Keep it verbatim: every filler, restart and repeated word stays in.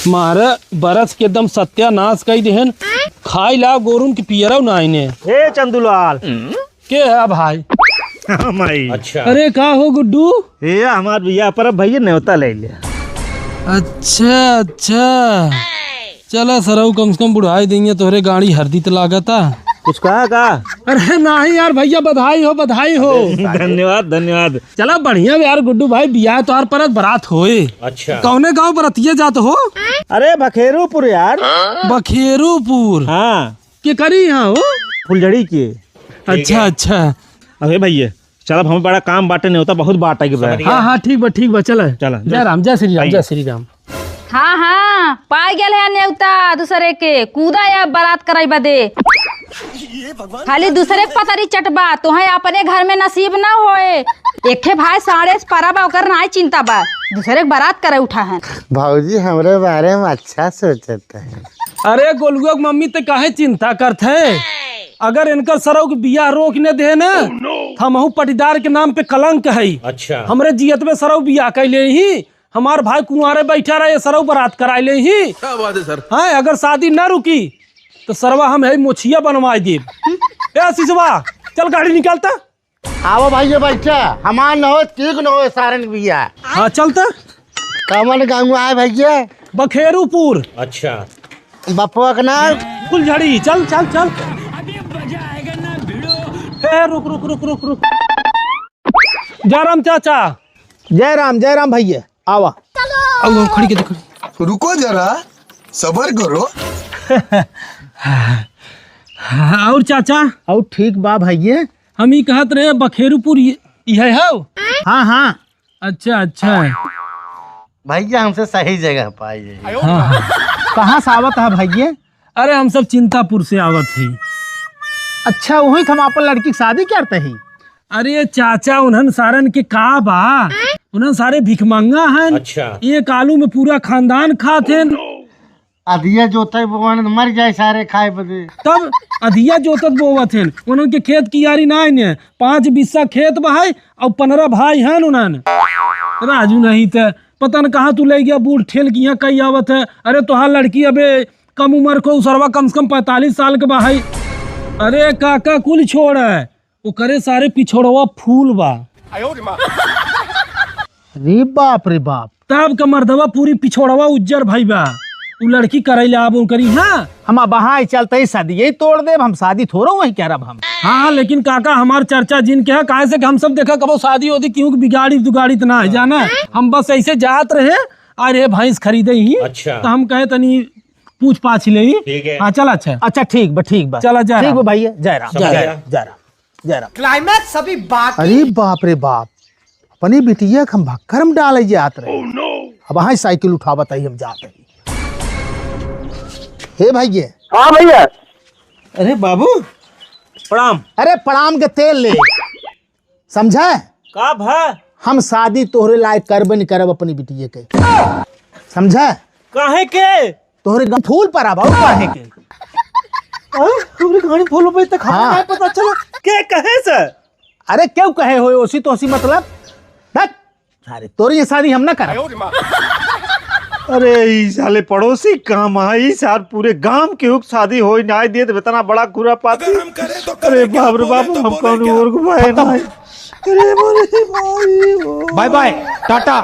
मारे बरस के एकदम सत्यानाश कई देहन। खाई ला गोरुन के पियरव ना आइने। हे चंदूलाल। के है भाई? हाँ, माई। अच्छा। अरे का हो गुड्डू? ये हमार बियाह पर अब भैया न्योता ले ले। अच्छा, अच्छा। चला सरऊ, कम से कम बुढ़ाई देंगे तोहरे गाड़ी हरदी त लागता। कुछ कहा का? अरे नाही यार भैया, बधाई हो, बधाई हो। धन्यवाद, धन्यवाद। चला बढ़िया यार गुड्डू भाई, बियाह तोहार परत बरात होए। अच्छा। कौने गाँव बरतिया जात हो? अरे बखेरूपुर यार। बखेरूपुर? हाँ। के करी यहाँ हो? फुलझड़ी के। अच्छा, अच्छा। अरे भैया, चल, अब हमें बड़ा काम बाटे, न्योता बहुत बाटे के बा। समझ गया। हाँ, हाँ, ठीक बा, ठीक बा, चल। चल, जय जय राम, जय श्री राम, आइए। जय श्री राम। हाँ, हाँ, पाइ गेल है न्योता दूसरे के, कूदा या बारात कराई बदे। खाली दूसरे के पतरी चटबा, तोहे अपने घर में नसीब ना होए। एके भाई साढ़े से परा बा, ओकर नाई चिंता बा, दूसरे के बारात करे उठा है। भौजी हमरे बारे में अच्छा सोचत है। अरे गोलुआ के मम्मी, ते काहे चिंता करत है? अगर इनकर सरऊ के बियाह रोक न दे ना, त हमहू पटीदार के नाम पे कलंक है। अच्छा। हमरे जियत में सरऊ बियाह कइ लेइहीं, हमार भाई कुंवारे बैठा रहे, सरऊ बारात कराइ लेइहीं। क्या बात है सर? हाँ, अगर शादी ना रुकी तो सरवा हम है मोछिया बनवाइ देब। ए सिसवा, चल गाड़ी निकालता। आवा भैया बैठा, हमार न हो, ठीक न हो, सारन के बियाह। हाँ, चलता। कवन गाँव आए भैया? बखेरूपुर। अच्छा। बपुआ के नाम? फुलझड़ी, चल, चल, चल। ए, रुक, रुक, रुक, रुक, रुक। जय राम चाचा। जय राम, जय राम भैया, आवा। आओ, आओ, खड़ी के दे, खड़ी। रुको जरा, सबर करो। और चाचा? और ठीक बा भैया। हम ई कहत रहे, बखेरूपुर इ-, इहे हौ? हाँ, हाँ। अच्छा, अच्छा। भैया, हमसे सही जगह पाई है। हाँ, हाँ। कहाँ से आवत है भैया? अरे, हम सब चिंतापुर से आवत ही। अच्छा, वहीं त हम आपन लड़की के शादी करते ही। अरे चाचा, उन्हन सारन के का बा? उन्हन सारे भिखमंगा हन। अच्छा। एक आलू में पूरा खानदान खात हन। अधिया जोते बोवन मर जाए सारे खाए बदे। तब अधिया जोतत बोवत हन, उन्हन के खेत कियारी नाहीं ने, पाँच बिस्सा खेत बा है और पन्द्रह भाई हन उन्हन। राजू नहीं त पता न कहाँ तू ले गया, बूढ़ ठेल के यहाँ कई आवत है। अरे तोहार लड़की अबे कम उम्र को, उ सरवा कम से कम पैंतालीस साल के बा है। अरे काका कुल छोड़ है, ओकरे सारे पिछोड़वा फूल बा। अरे बाप रे बाप। तब का मर्दवा पूरी पिछोड़वा उज्जर भई बा। उ लड़की करैले आब उनकरी, हाँ। हम अब वहाँ चलते ही शादी यही तोड़ देब, हम शादी थोड़ो वहीं करब हम। हाँ, लेकिन काका हमार चर्चा जिन के है, काहे से कि हम सब देखा कबो शादी होती क्यों बिगाड़ी दुगाड़ी त ना है, जाना। हम बस ऐसे जात रहे, अरे भैंस खरीदे ही, अच्छा। त हम कहे तनी पूछ पाछ ले ही। ठीक है। हाँ, चला अच्छा। अच्छा, ठीक बा, ठीक बा। चला, जय ठीक राम। बा भैया, जय राम, समझ जय गया। राम, जय राम। जय राम। Climax अभी बाकी। अरे बाप रे बाप, अपनी बिटिया के हम भक्कर में डाले जात रहे। Oh no! अब हाँ साइकिल उठावत आई, हम जात हई। हे भैया। हाँ भैया। अरे बाबू, प्रणाम। अरे प्रणाम के तेल ले, समझे? का भा? हम शादी तोहरे लायक करबे नहीं करब अपनी बिटिया के, समझे? काहे के? तोहरे गाँव फूल पर आबा, काहे के? अरे, तोहरे गाँव फूल पे तक हमें हाँ। नहीं पता चला। के कहे से? अरे, क्यों कहे हो, ओसी तो ओसी मतलब? हट, सारे, तोरी ये शादी हम ना करब। अरे, ई साले पड़ोसी काम है, ई सार पूरे गांव के हुक शादी होई ना दिए, तो इतना बड़ा खुरापाती। अगर हम करें तो अरे करें क्या, बाप रे बोले बाप, तो हम बोले कौन क्या? और को भाई खत्म। नहीं। अरे, बोले भाई, वो। Bye bye, Tata.